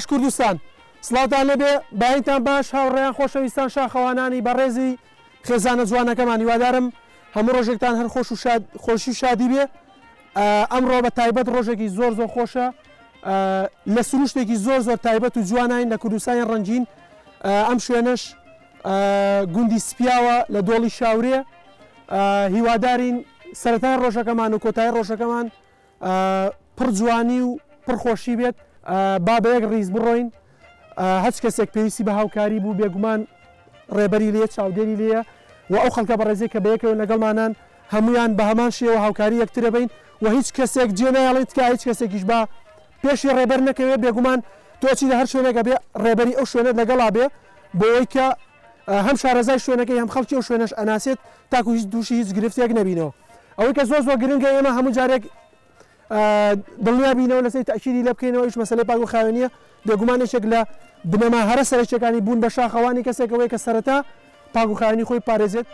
باش کوردستان. سڵاوتان لێبێ بەینتان باش هاوڕێیان خۆشەویستان شاخەوانانی بەڕێزی خێزانە جوانەکەمان هیوادارم هەموو ڕۆژێکتان هەر خۆش و شاد خۆشی و شادی بێ ئەمڕۆ بە تایبەت ڕۆژێکی زۆر زۆر خۆشە لە سروشتێکی زۆر زۆر تایبەت و جوانین لە کوردستانی ڕەنگین ئەم شوێنەش گوندی سپیاوە لە دۆڵی شاورێ هیوادارین سەرەتای ڕۆژەکەمان و کۆتایی ڕۆژەکەمان پڕ جوانی و پڕ خۆشی بێت با بە یەک ڕیز بڕۆین هەچ کەسێک پێویستی بە هاوکاری بوو بێگومان ڕێبەری لێ چاودێری لێیە و ئەو خەڵکە بەڕێزەی کە بەیەکەوە لەگەڵمانان هەمویان بە هەمان شێوە هاوکاری یەکترە بین و هیچ کەسێک جێ نایەڵین تکا هیچ کەسێکیش با پێشی ڕێبەر نەکەوێ بێگومان تۆ چی لە هەر شوێنێکە بێ ڕێبەری ئەو شوێنەت لەگەڵا بێ بۆ ئەوەی کە هەم شارەزای شوێنەکەی هەم خەڵکی ئەو شوێنەش ئەناسێت تاکو هیچ تووشی هیچ گرفتێک نەبینەوە. ئەوەی کە زۆر زۆر گرنگە ئێمە هەموو جارێک دڵنیا بینەوە لەسەری تەئکیدی لێ بکەینەوە ئیش مەسەلەی پاک و خاوێنیە بێگومان یەکێک لە بنەما هەرە سەرەکیەکانی بوون بە شاخەوانی کەسێک ئەوەیە کە سەرەتا پاک و خاوێنی خۆی بپارێزێت.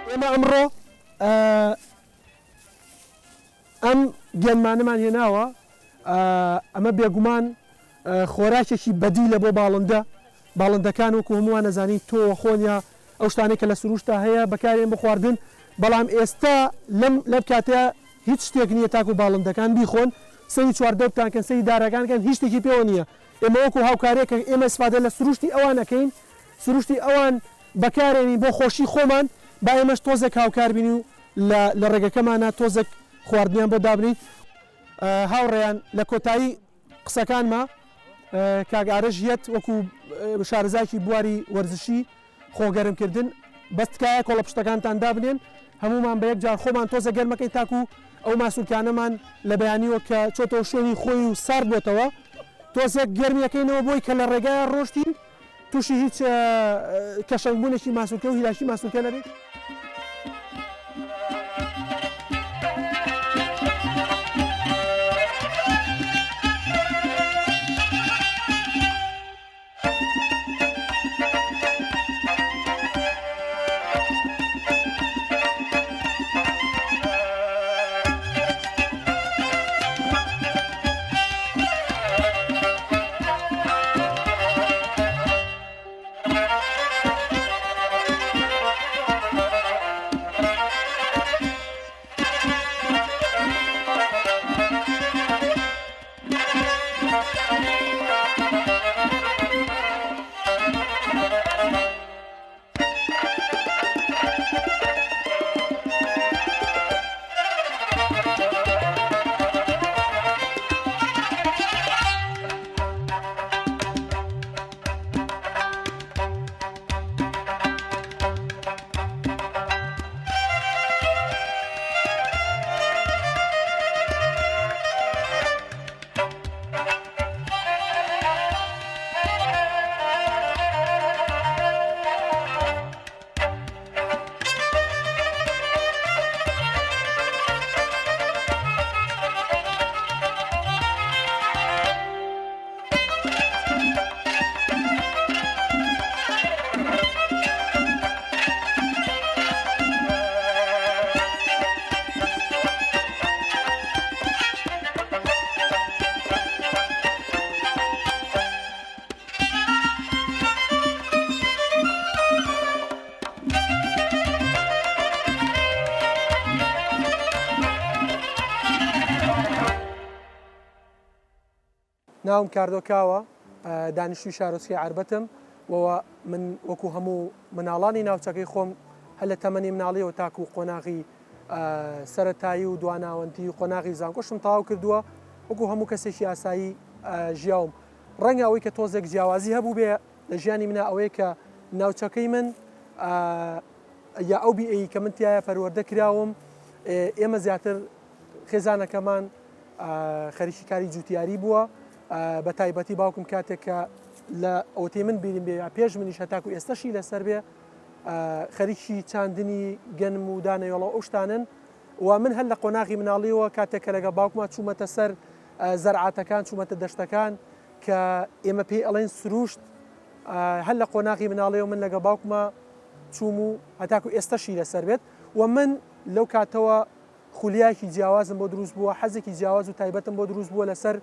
ئێمە ئەمڕۆ ئەم گەنمانەمان هێناوە، ئەمە بێگومان خۆراکێکی بەدیلە بۆ باڵندە، باڵندەکان وەکو هەمووان ئەزانین تۆوە خۆن یا ئەو شتانەی کە لە سروشتا هەیە بەکارێن بۆ خواردن، بەڵام ئێستا لەم لەم کاتەیا هیچ شتێک نییە تاکو باڵندەکان بیخۆن، سەیری چواردەورتان کەن سەیری دارەکان کەن هیچ شتێکی پێوە نییە، ئێمە وەکو هاوکاریەک کە ئێمە ئیسفادە لە سروشتی ئەوان ئەکەین سروشتی ئەوان بەکارێنین بۆ خۆشی خۆمان با ئێمەش تۆزێک هاوکار بین و لە لە ڕێگەکەمانا تۆزێک خواردنیان بۆ دابنێین. هاوڕێیان لە کۆتایی قسەکانما کاک ئارەش یەت وەکو شارەزایەکی بواری وەرزشی خۆ گەرم کردن بەس تکایە کۆڵە پشتەکانتان دابنێن هەموومان بە یەک جار خۆمان تۆزە گەرمەکەین تاکو ئەو ماسولکانەمان لە بەیانیوە کە چۆتەوە شوێنی خۆی و سارد بۆتەوە تۆزێک گەرمیەکەینەوە بۆی کە لە ڕێگایە ڕۆشتین تووشی هیچ کەشەنگبوونێکی ماسولکە و هیلاکی ماسولکە نەبیت. ناوم کاردۆ کاوە، دانیشتووی شارۆچکەی عەربەتم و من وەکو هەموو مناڵانی ناوچەکەی خۆم هەر لە تەمەنی مناڵیەوە تاکو قۆناغی سەرەتایی و دواناوەندی و قۆناغی زانکۆشم تەواو کردووە وەکو هەموو کەسێکی ئاسایی ژیاوم ڕەنگە ئەوەی کە تۆزێک جیاوازی هەبوو بێ لە ژیانی منە ئەوەیە کە ناوچەکەی من یا ئەو بیئەی کە من تایە پەروەردە کراوم ئێمە زیاتر خێزانەکەمان خەریکی کاری جوتیاری بووە بە تایبەتی باوکم کاتێک کە لە ئەوتەی من بیرم بێ یا پێش منیش هەتاکو ئێستەشی لەسەر بێ خەریکی چاندنی گەنم و دانەوێڵە ئەو شتانن و من هەر لە قۆناغی مناڵیەوە کاتێک کە لەگەڵ باوکما چوومەتە سەر زەرعاتەکان چوومەتە دەشتەکان کە ئێمە پێی ئەڵێن سروشت هەر لە قۆناغی مناڵیەوە من لەگەڵ باوکما چووم و هەتاکو ئێستەشی لەسەر بێت و من. لەو کاتەوە خولیایەکی جیاوازم بۆ دروست بووە، حەزێکی جیاواز و تایبەتم بۆ دروست بووە لەسەر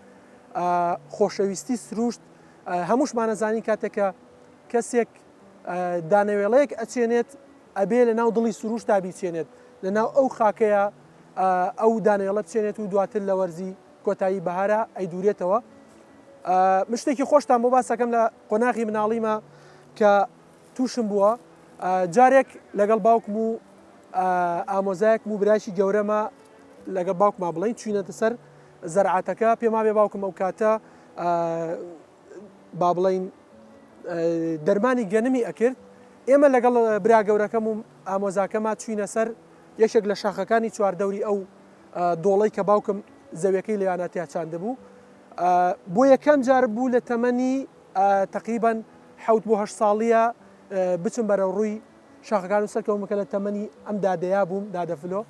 خۆشەویستی سروشت. هەمووشمان ئەزانین کاتێک کە کەسێک دانەوێڵەیەک ئەچێنێت ئەبێ لە ناو دڵی سروشتا بیچێنێت، لە ناو ئەو خاکەیا ئەو دانەوێڵە بچێنێت و دواتر لە وەرزی کۆتایی بەهارا ئەیدورێتەوە. من شتێکی خۆشتان بۆ باس ئەکەم لە قۆناغی مناڵیما کە تووشم بووە، جارێک لەگەڵ باوکم و ئامۆزایەکم و برایکی گەورەمە لەگەڵ باوکما بڵین چوینەتە سەر زەرعاتەکە پێما بێ باوکم ئەو کاتە با بڵین دەرمانی گەنمی ئەکرد ئێمە لەگەڵ برا گەورەکەم و ئامۆزاکەما چوینە سەر یەکێک لە شاخەکانی چواردەوری ئەو دۆڵەی کە باوکم زەویەکەی لەیانە تیا چاندبوو بۆ یەکەم جار بوو لە تەمەنی تەقریبەن حەوت بۆ هەشت ساڵیە بچم بەرەو ڕووی شاخەکان و سەرکەوم کە لە تەمەنی ئەم دادەیا بووم دادە فلۆ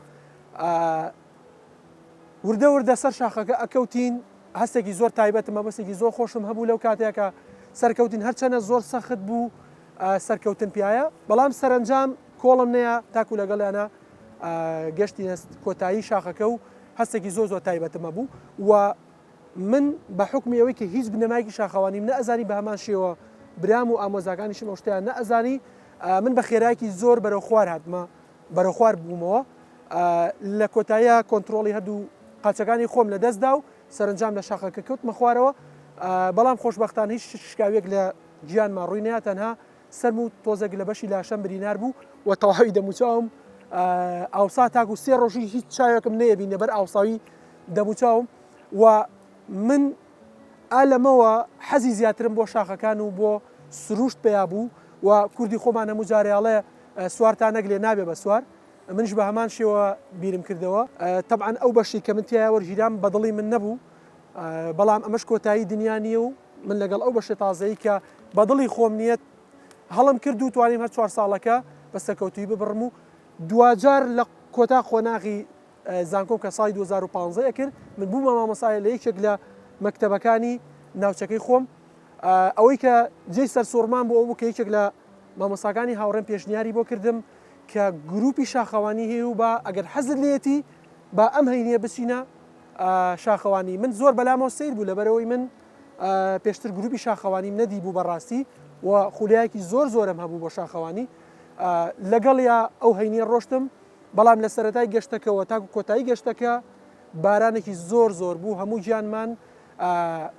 وردە وردە سەر شاخەکە ئەکەوتین هەستێکی زۆر تایبەتم مەبەستێکی زۆر خۆشم هەبوو لەو کاتەیە کە سەرکەوتین هەرچەنە زۆر سەخت بوو سەرکەوتن پیایە بەڵام سەرەنجام کۆڵم نەیە تاکو لەگەڵیانە گەشتینە کۆتایی شاخەکە و هەستێکی زۆر زۆر تایبەتم هەبوو و من بە حوکمی ئەوەی کە هیچ بنەمایەکی شاخەوانیم نەئەزانی بە هەمان شێوە برام و ئامۆزاکانیشم ئەو شتەیان نەئەزانی من بە خێرایەکی زۆر بەرەو خوار هاتمە بەرەو خوار بوومەوە لە کۆتاییا کۆنترۆڵی هەردوو قاچەکانی خۆم لە دەست دا و سەرەنجام لە شاخەکە کەوتمە خوارەوە بەڵام خۆشبەختانە هیچ شکاویەک لە گیانما ڕووی نەیا تەنها سەرم و تۆزێک لە بەشی لاشەم برینار بوو و تەواوی دەموچاوم ئاوسا تاکو سێ ڕۆژی هیچ چاوێکم نەیەبین لەبەر ئاوساوی دەموچاوم و من ئا لەمەوە حەزی زیاترم بۆ شاخەکان و بۆ سروشت پەیا بوو و کوردی خۆمان هەموو جارێ ئەڵێ سوار تا نەگلێ نابێ بە سوار منیش بە هەمان شێوە بیرم کردەوە تەبعەن ئەو بەشی کە من تیایا وەرگیرام بە دڵی من نەبوو بەڵام ئەمەش کۆتایی دنیا نییە و من لەگەڵ ئەو بەشە تازەی کە بە دڵی خۆم نییە هەڵم کرد و توانیم هەر چوار ساڵەکە بە سەرکەوتوویی ببڕم و دواجار لە کۆتا قۆناغی زانکۆم کە ساڵی 2015 ئەکرد من بوومە مامۆستای لە یەکێک لە مەکتەبەکانی ناوچەکەی خۆم ئەوەی کە جێی سەرسوڕمان بوو ئەو بوو کە یەکێک لە مامۆستاکانی هاوڕێم پێشنیاری بۆ کردم کە گروپی شاخەوانی هەیە و با ئەگەر حەزت لێیەتی با ئەم هەینیە بچینە شاخەوانی من زۆر بەلامەوە سەیر بوو لەبەرەوەی من پێشتر گروپی شاخەوانیم نەدی بوو بەڕاستی و خولیایەکی زۆر زۆرم هەبوو بۆ شاخەوانی لەگەڵیا ئەو هەینیە ڕۆشتم بەڵام لە سەرەتای گەشتەکەوە تاکو کۆتایی گەشتەکە بارانێکی زۆر زۆر بوو هەموو گیانمان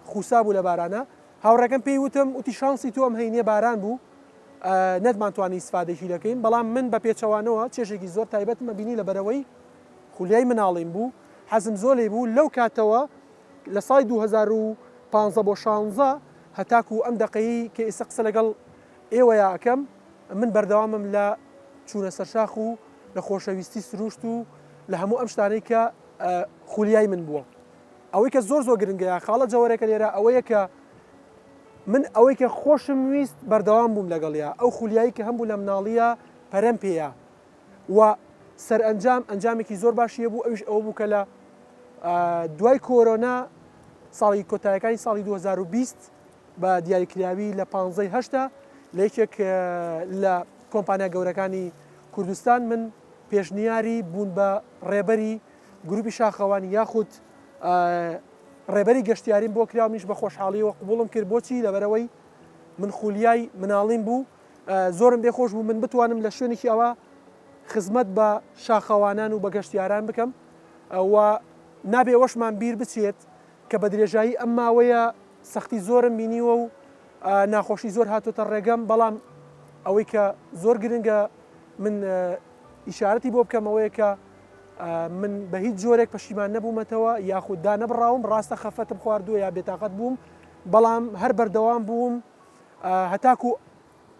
خوسا بوو لە بارانە هاوڕێکەم پێی وتم وتی شانسی تۆ ئەم هەینیە باران بوو نەتمانتوانی ئیسفادەیشی دەکەین بەڵام من بە پێچەوانەوە چێژێکی زۆر تایبەتم ئەبینی لەبەرئەوەی خولیای مناڵیم بوو حەزم زۆر لێی بوو لەو کاتەوە لە ساڵی 2015 بۆ شانزە هەتاکو ئەم دەقەیەی کە ئێستا قسە لەگەڵ ئێوەیا ئەکەم من بەردەوامم لە چوونە سەرشاخ و لە خۆشەویستی سروشت و لە هەموو ئەم شتانەی کە خولیای من بووە ئەوەی کە زۆر زۆر گرنگە یا خاڵە جەوەرەکە لێرە ئەوەیە کە من ئەوەی کە خۆشم ویست بەردەوام بووم لەگەڵیا، ئەو خولیایی کە هەمبوو لە مناڵییا پەرەم پێیا و سەرئەنجام ئەنجامێکی زۆر باشی هەبوو ئەویش ئەوە بوو کە لە دوای کۆرۆنا ساڵی کۆتایەکانی ساڵی 2020 بە دیاریکراوی لە پانزەی هەشتا لە یەکێک لە کۆمپانیا گەورەکانی کوردستان من پێشنیاری بوون بە ڕێبەری گروپی شاخەوانی یاخود ڕێبەری گەشتیاریم بۆ کرا و منیش بە خۆشحاڵیەوە قبوڵم کرد بۆچی لەبەرئەوەی من خولیای مناڵیم بوو زۆرم پێ خۆش بوو من بتوانم لە شوێنێکی ئەوە خزمەت بە شاخەوانان و بە گەشتیاران بکەم و نابێ ئەوەشمان بیر بچێت کە بە درێژایی ئەم ماوەیە سەختی زۆرم بینیوە و ناخۆشی زۆر هاتۆتە ڕێگەم بەڵام ئەوەی کە زۆر گرنگە من ئیشارەتی بۆ بکەم ئەوەیە کە من بە هیچ جۆرێک پەشیمان نەبوومەتەوە یاخود دانەبڕاوم، ڕاستە خەفەتم خواردووە یا بێتاقەت بووم، بەڵام هەر بەردەوام بووم هەتاکو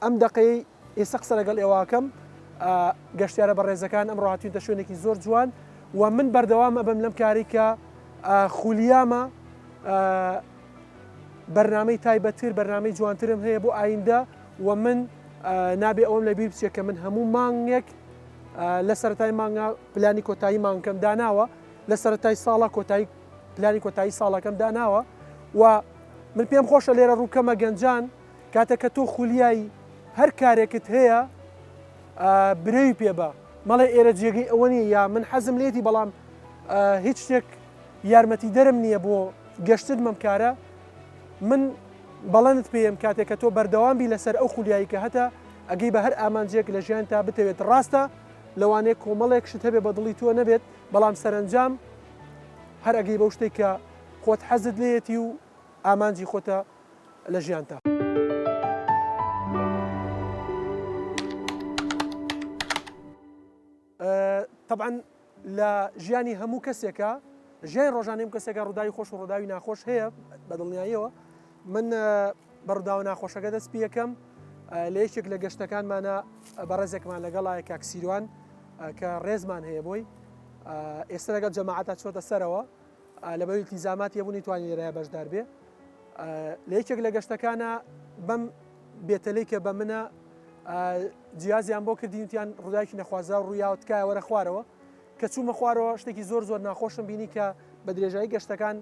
ئەم دەقەی ئێستا قسە لەگەڵ ئێوە ئەکەم. گەشتیارە بەڕێزەکان ئەمڕۆ هاتوینتە شوێنێکی زۆر جوان و من بەردەوام ئەبم لەم کارەی کە خولیامە بەرنامەی تایبەتتر بەرنامەی جوانترم هەیە بۆ ئایندە و من نابێ ئەوەم لەبیر بچێت کە من هەموو مانگێک لە سەرەتای مانگا پلانی کۆتایی مانگەکەم داناوە لە سەرەتای ساڵە کۆتایی پلانی کۆتایی ساڵەکەم داناوە و من پێم خۆشە لێرە ڕووکەمە گەنجان کاتێک کە تۆ خولیای هەر کارێکت هەیە برەوی پێ بە. مەڵێ ئێرە جێگەی ئەوە نییە یا من حەزم لێتی بەڵام هیچ شتێک یارمەتیدەرم نییە بۆ گەشتن بەم کارە، من بەڵێنت پێیەم کاتێک کە تۆ بەردەوام بی لەسەر ئەو خولیایی کە هەتە ئەگەی بە هەر ئامانجێک لە ژیانتا بتەوێت ڕاستە لەوانەیە کۆمەڵێک شت هەبێ بە دڵی تۆ نەبێت بەڵام سەرەنجام هەر ئەگەی بەو شتێک کە خۆت حەزت لێیەتی و ئامانجی خۆتە لە ژیانتا. تەبعەن لە ژیانی هەموو کەسێکا ژیانی ڕۆژانەی هەموو کەسێکا ڕووداوی خۆش و ڕووداوی ناخۆش هەیە بە دڵنیاییەوە من بە ڕووداوە ناخۆشەکە دەست پێەکەم لە یەکێک لە گەشتەکانمانە بەڕێزێکمان لەگەڵایە کاک سیروان کە ڕێزمان هەیە بۆی ئێستا لەگەڵ جەماعەتا چۆتە سەرەوە لەبەر ئیلتیزاماتی هەبوو نەیتوانی لێرە بەشدار بێ لە یەکێک لە گەشتەکانە بەم بێتەلەی کە بە منە جیازیان بۆ کردین وتیان ڕووداوێکی نەخوازراو ڕوویاوە تکایە وەرە خوارەوە کە چوومە خوارەوە شتێکی زۆر زۆر ناخۆشم بینی کە بە درێژایی گەشتەکان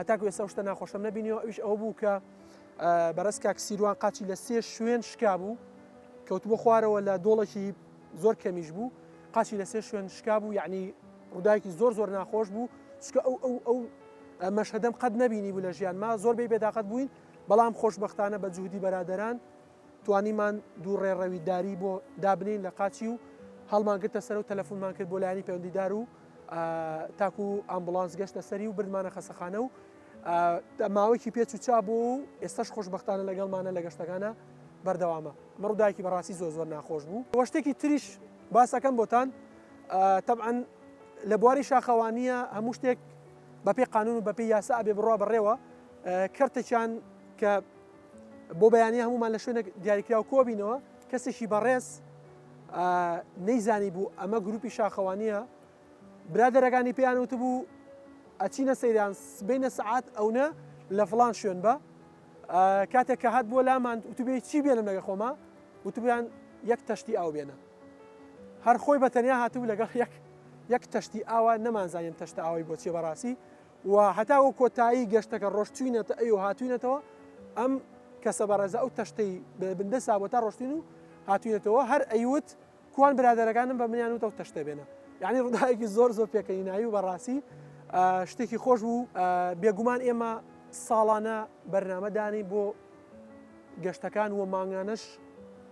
تاکو ئێستا شتە ناخۆشم نەبینیەوە ئەویش ئەوە بوو کە بەڕێز کاک سیروان قاچی لە سێ شوێن شکا بوو کەوتبوو خوارەوە لە دۆڵێکی زۆر کەمیش بوو قاچی لە سێ شوێن شکا بوو یعنی ڕووداوێکی زۆر زۆر ناخۆش بوو چونکە ئەو ئەو ئەو مەشهەدەم قەت نەبینی بوو لە ژیانما زۆر بێ بێداقەت بووین بەڵام خۆشبەختانە بە جوهدی بەرادەران توانیمان دوو ڕێڕەوی داری بۆ دابنێین لە قاچی و هەڵمان گرتە سەر و تەلەفونمان کرد بۆ لایەنی پەیوەندیدار و تاکو ئامبوڵانس گەشتە سەری و بردمانە خەسەخانە و ماوەیەکی پێچ و چا بوو و ئێستاش خۆشبەختانە لەگەڵمانە لە گەشتەکانە بەردەوامە. ئەمە ڕووداوێکی بەڕاستی زۆر زۆر ناخۆش بوو. وە شتێکی تریش باس ئەکەم بۆتان تەبعەن لە بواری شاخەوانیە هەموو شتێک بەپێی قانون و بەپێی یاسا ئەبێ بڕوا بەڕێوە کەرتێکیان کە بۆ بەیانی هەمومان لە شوێنێک دیاریکراو کۆبینەوە کەسێکی بەڕێز نەیزانی بوو ئەمە گروپی شاخەوانیە برادەرەکانی پێیان وتبوو ئەچینە سەیران سبەینە سەعات ئەونە لە فڵان شوێن بە کاتێک کە هات بۆ لامان وتبێ چی بێنم لەگە خۆما وتبیان یەک تەشتی ئاو بێنە هەر خۆی بە تەنیا هاتبوو لەگەڵ یەک یەک تەشتی ئاوا نەمانزانیم تەشتە ئاوی بۆ چیە بەڕاستی و هەتاوە کۆتایی گەشتەکە ڕۆشتوینەتە ئەی و هاتوینەتەوە ئەم کەسە بەڕێزە ئەو تەشتەی بندەسا بۆ تا ڕۆشتین و هاتوینەتەوە هەر ئەیوت کوان برادەرەکانم بە منیان وت ئەو تەشتە بێنە یعنی ڕووداوێکی زۆر زۆر پێکەنیناوی و بەڕاستی شتێکی خۆش بوو بێگومان ئێمە ساڵانە بەرنامە دانین بۆ گەشتەکان و مانگانەش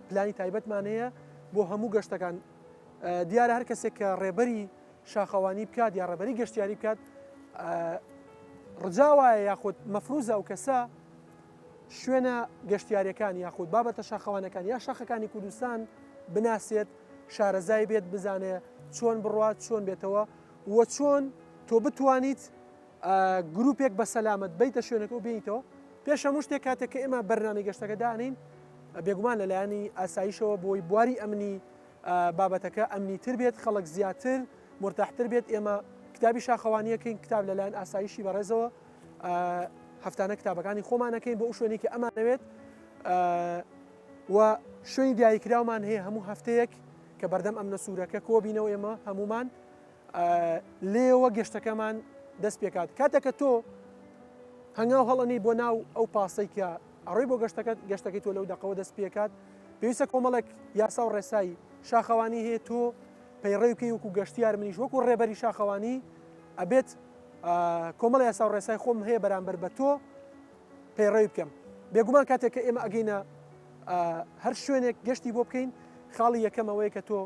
پلانی تایبەتمان هەیە بۆ هەموو گەشتەکان دیارە هەر کەسێک کە ڕێبەری شاخەوانی بکات یا ڕێبەری گەشتیاری بکات ڕجا وایە یاخود مەفروزە ئەو کەسە شوێنە گەشتیاریەکان یاخود بابەتە شاخەوانەکان یا شاخەکانی کوردستان بناسێت شارەزای بێت بزانێ چۆن بڕوات چۆن بێتەوە و چۆن تۆ بتوانیت گروپێک بە سەلامەت بیتە شوێنەکە و بینیتەوە پێش هەموو شتێک کاتێک کە ئێمە بەرنامەی گەشتەکە دانین بێگومان لەلایەنی ئاسایشەوە بۆی بواری ئەمنی بابەتەکە ئەمنی تر بێت خەڵک زیاتر مرتاحتر بێت ئێمە کتابی شاخەوانیەکەین کتاب لەلایەن ئاسایشی بەڕێزەوە هەفتانە کتابەکانی خۆمانەکەین بۆ ئەو شوێنێک کە ئەمانەوێت و شوێنی دیاریکراومان هەیە هەموو هەفتەیەک کە بەردەم ئەمنە سوورەکە کۆبینەوە ئێمە هەمومان لێەوە گەشتەکەمان دەست پێکات کاتێک کە تۆ هەنگاو هەڵەنی بۆ ناو ئەو پاسەی کە ئەڕۆی بۆ گەشتەکەت گەشتەکەی تۆ لەو دەقەوە دەست پێکات پێویستە کۆمەڵێک یاسا و ڕێسای شاخەوانی هەیە تۆ پەیڕەوی بکەی وەکو گەشتیار منیش وەکو ڕێبەری شاخەوانی ئەبێت کۆمەڵ یاسا و ڕێسای خۆم هەیە بەرامبەر بە تۆ پەیڕەوی بکەم بێگومان کاتێک کە ئێمە ئەگەینە هەر شوێنێک گەشتی بۆ بکەین خاڵی یەکەم ئەوەیە کە تۆ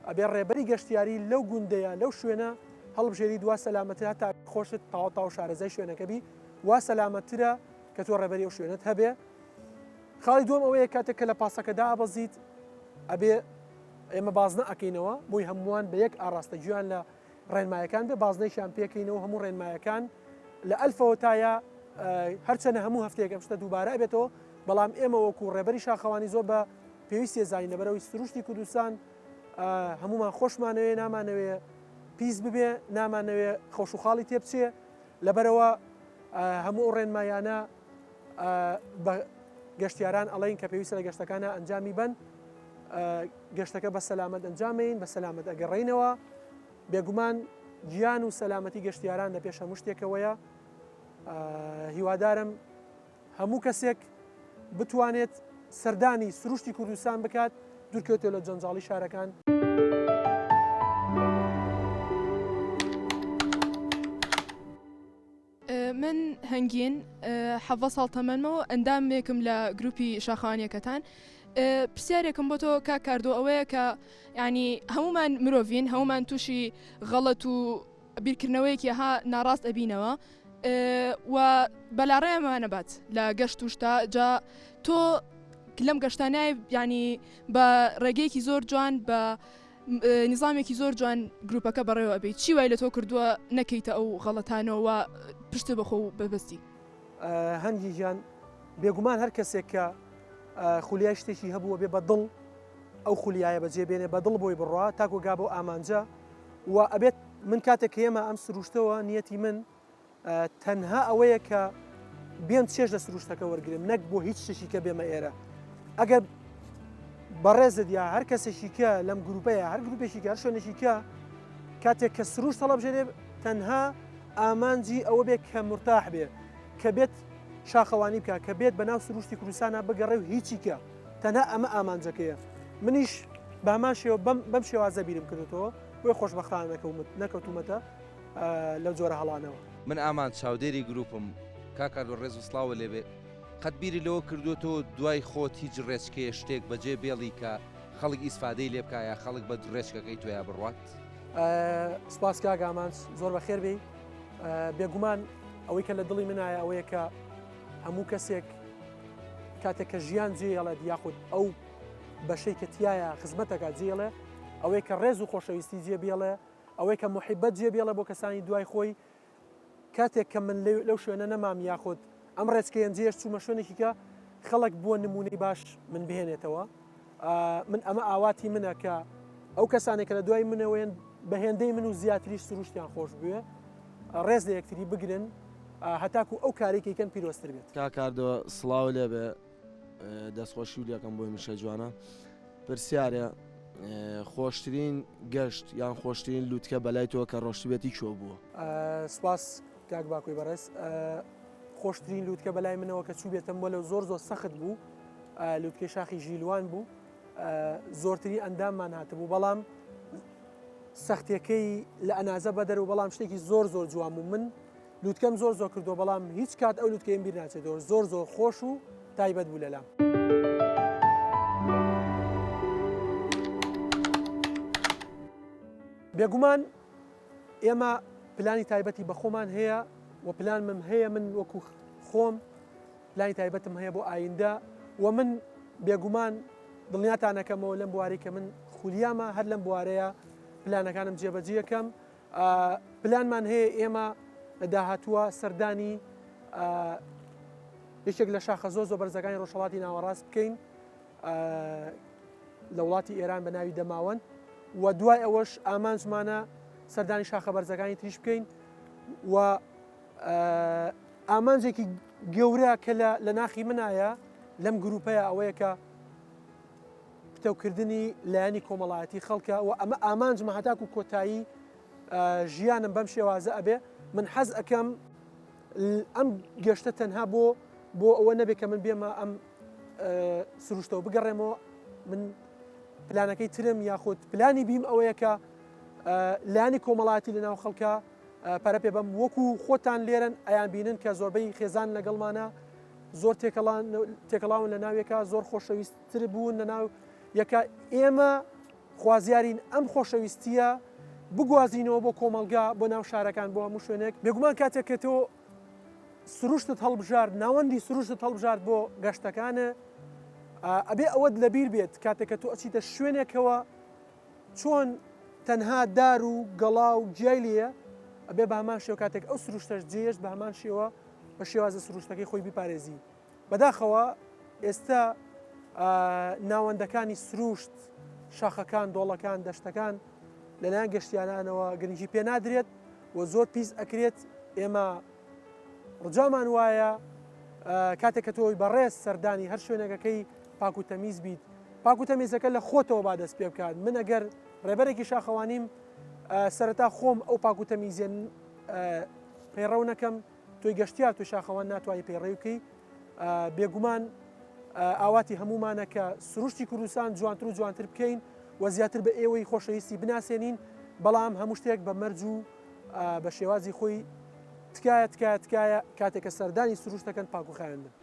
ئەبێ ڕێبەری گەشتیاری لەو گوندەیە لەو شوێنە هەڵبژێری دوا سەلامەتر هەتا خۆشت تاو تاو شارەزای شوێنەکە بی وا سەلامەترە کە تۆ ڕێبەری ئەو شوێنت هەبێ خاڵی دووەم ئەوەیە کاتێک کە لە پاسەکە دابەزیت ئەبێ ئێمە بازنە ئەکەینەوە بۆی هەمووان بە یەک ئاڕاستە گوێیان لە ڕێنمایەکان بێ بازنەیەکیان پێکەینەوە هەموو ڕێنمایەکان لە ئەلفەوە تایا هەرچەنە هەموو هەفتەیەک ئەم شتە دووبارە ئەبێتەوە بەڵام ئێمە وەکو ڕێبەری شاخەوانی زۆر بە پێویستی زانین لەبەرەوەی سروشتی کوردستان هەمومان خۆشمانەوێ نامانەوێ پیس ببێ نامانەوێ خۆش و خاڵی تێبچێ لەبەرەوە هەموو ئەو ڕێنمایانە بە گەشتیاران ئەڵێن کە پێویستە لە گەشتەکانە ئەنجامی بن گەشتەکە بە سەلامەت ئەنجامین بە سەلامەت ئەگەڕێینەوە بێگومان گیان و سەلامەتی گەشتیاران لە پێش هەموو شتێکەوەیە هیوادارم هەموو کەسێک بتوانێت سەردانی سروشتی کوردستان بکات دوورکەوتێ لە جەنجاڵی شارەکان. من هەنگین 17 ساڵ تەمەنمە و ئەندامێکم لە گروپی شاخەوانیەکەتان پرسیارێکم بۆ تۆ کاک کاردۆ ئەوەیە کە ینی هەمومان مرۆڤین هەمومان تووشی غەڵەت و بیرکردنەوەیەکی ها ناڕاست ئەبینەوە و بەلاڕێمانە بات لە گەشت و شتا جا تۆ لەم گەشتانای ینی بە ڕێگەیەکی زۆر جوان بە نیزامێکی زۆر جوان گروپەکە بەڕێوە ئەبەی چی وای لە تۆ کردووە نەکەیتە ئەو غەڵەتانەوە پشت بەخۆ و ببەستی؟ هەنگی گیان بێگومان هەر کەسێک کە خولیای شتێکی هەبووە بێ بە دڵ ئەو خولیایە بەجێ بێنێ بە دڵ بۆی بڕوا تاکو گا بۆ ئامانجە و ئەبێت من کاتێک کە ئێمە ئەم سروشتەوە نیەتی من تەنها ئەوەیە کە بێم چێژ لە سروشتەکە وەرگرم نەک بۆ هیچ شتێکی کە بێمە ئێرە ئەگەر بەڕێزت یا هەر کەسێکی کە لەم گروپەیە هەر گروپێکی کە هەر شوێنێکی کە کاتێک کە سروشت هەڵبژێرێ تەنها ئامانجی ئەوە بێ کە مرتاح بێ کە بێت شاخەوانی بکە کە بێت بەناو سروشتی کوردستانە بگەڕێ و هیچی کە تەنها ئەمە ئامانجەکەیە منیش بامان شێوە بەم شێوازە بیرم کردێتەوە بۆی خۆشببختانە نەکەوتومەتە لەو جۆرە هەڵانەوە. من ئامانج چاودێری گروپم کاک کاردۆ ڕێز و سڵاوت لێبێ قەت بیری لەوە کردوەتەوە دوای خۆت هیچ ڕێچکەیە شتێک بەجێ بێڵی کە خەڵک ئیسفادەی لێ بکا یا خەڵک بە ڕێچکەکەی تۆیا بڕوات؟ سپاس کاک ئامانج زۆر بەخێر بێی بێگومان ئەوەی کە لە دڵی منایە ئەوەیە کە هەموو کەسێک کاتێک کە ژیان جێڵێت یاخود ئەو بەشەی کە تایە خزمەتەکە جێڵێ ئەوەی کە ڕێز و خۆشەویستی جێ بێڵێ ئەوەی کە موحیبەت جێ بێڵێ بۆ کەسانی دوای خۆی، کاتێک کە من لەو شوێنە نەمام یاخود ئەم ڕێچکەیەم جێهێشت چوومە شوێنێکی کە خەڵک بووە نموونەی باش من بهێنێتەوە من ئەمە ئاواتی منە کە ئەو کەسانێک کە لە دوای منەوەیەن بە هێندەی من و زیاتریش سروشتیان خۆش بوێ ڕێز لە یەکتری بگرن هەتاکو ئەو کارێک کەن پیرۆزتر بێت. کاک کاردۆ سڵاو لێبێ دەستخۆشی لەکەم بۆی میشە جوانە پرسیارێ خۆشترین گەشت یان خۆشترین لوتکە بەلای تۆ کە ڕۆشتبێتی کوێ بووە؟ سپاس کاک باکۆی بەڕێز خۆشترین لوتکە بەلای منەوە کە چووبێتم وەلو زۆر زۆر سەخت بوو لوتکەی شاخی ژیلوان بوو زۆرترین ئەنداممان هاتبوو بەڵام سەختیەکەی لە ئەنازە بەدەر و بەڵام شتێکی زۆر زۆر جوان بوو من لوتکەم زۆر زۆر کردووە بەڵام هیچ کات ئەو لوتکەیم بیر ناچێتەوە زۆر زۆر خۆش و تایبەت بوو لەلام. بێگومان ئێمە پلانی تایبەتی بە خۆمان هەیە و پلانمم هەیە من وەکو خۆم پلانی تایبەتم هەیە بۆ ئایندە و من بێگومان دڵنیاتانەکەمەوە لەم بوارەی کە من خولیامە هەر لەم بوارەیە پلانەکانم جێبەجێەکەم پلانمان هەیە ئێمە لە داهاتووە سەردانی یەکێک لە شاخە زۆر زۆر بەرزەکانی ڕۆژهەڵاتی ناوەڕاست بکەین لە وڵاتی ئێران بە ناوی دەماوەند و دوای ئەوەش ئامانجمانە سەردانی شاخە بەرزەکانی تریش بکەین و ئامانجێکی گەورە کە لە ناخی منایە لەم گروپەیە ئەوەیە کە پتەوکردنی لایەنی کۆمەڵایەتی خەڵکە و ئەمە ئامانجمە هەتاکو کۆتایی ژیانم بەم شێوازە ئەبێ من حەز ئەکەم ئەم گەشتە تەنها بۆ بۆ ئەوە نەبێ کە من بێمە ئەم سروشتەوە بگەڕێمەوە من پلانەکەی ترم یاخود پلانی بیم ئەوەیە کە لایەنی کۆمەڵایەتی لە ناو خەڵکە پەرە پێ بەم وەکو خۆتان لێرن ئەیان بینن کە زۆربەی خێزان لەگەڵمانە زۆر تێکەڵاون لە ناوێکە زۆر خۆشەویست تر بوون لە ناو یەکە ئێمە خوازیارین ئەم خۆشەویستیە بگوازینەوە بۆ کۆمەڵگا بۆ ناو شارەکان بۆ هەموو شوێنێک بێگومان کاتێک کە تۆ سروشتت هەڵبژارد ناوەندی سروشتت هەڵبژارد بۆ گەشتەکانە ئەبێ ئەوەت لەبیر بێت کاتێک کە تۆ ئەچیتە شوێنێکەوە چۆن تەنها دار و گەڵا و گیای لێیە ئەبێ بە هەمان شێوە کاتێک ئەو سروشتەش جێیشت بە هەمان شێوە بە شێوازە سروشتەکەی خۆی بیپارێزی بەداخەوە ئێستا ناوەندەکانی سروشت، شاخەکان، دۆڵەکان، دەشتەکان لەلایەن گەشتیارانەوە گرنگی پێ نادرێت و زۆر پیس ئەکرێت، ئێمە ڕجامان وایە کاتێک کە تۆی بەڕێز سەردانی هەر شوێنێکەکەی پاک و تەمیز بیت، پاک و تەمیزەکە لە خۆتەوە با دەست پێ بکات، من ئەگەر ڕێبەرێکی شاخەوانیم سەرەتا خۆم ئەو پاک و تەمیزیە پەیڕەو نەکەم، تۆی گەشتیار تۆی شاخەوان ناتوانی پەیڕەوی بکەی بێگومان ئاواتی هەمومانە کە سروشتی کوردستان جوانتر و جوانتر بکەین و زیاتر بە ئێوەی خۆشەویستی بناسێنین بەڵام هەموو شتێک بە مەرج و بە شێوازی خۆی. تکایە تکایە تکایە کاتێک کە سەردانی سروشت دەکەن پاک و خاوێن بن.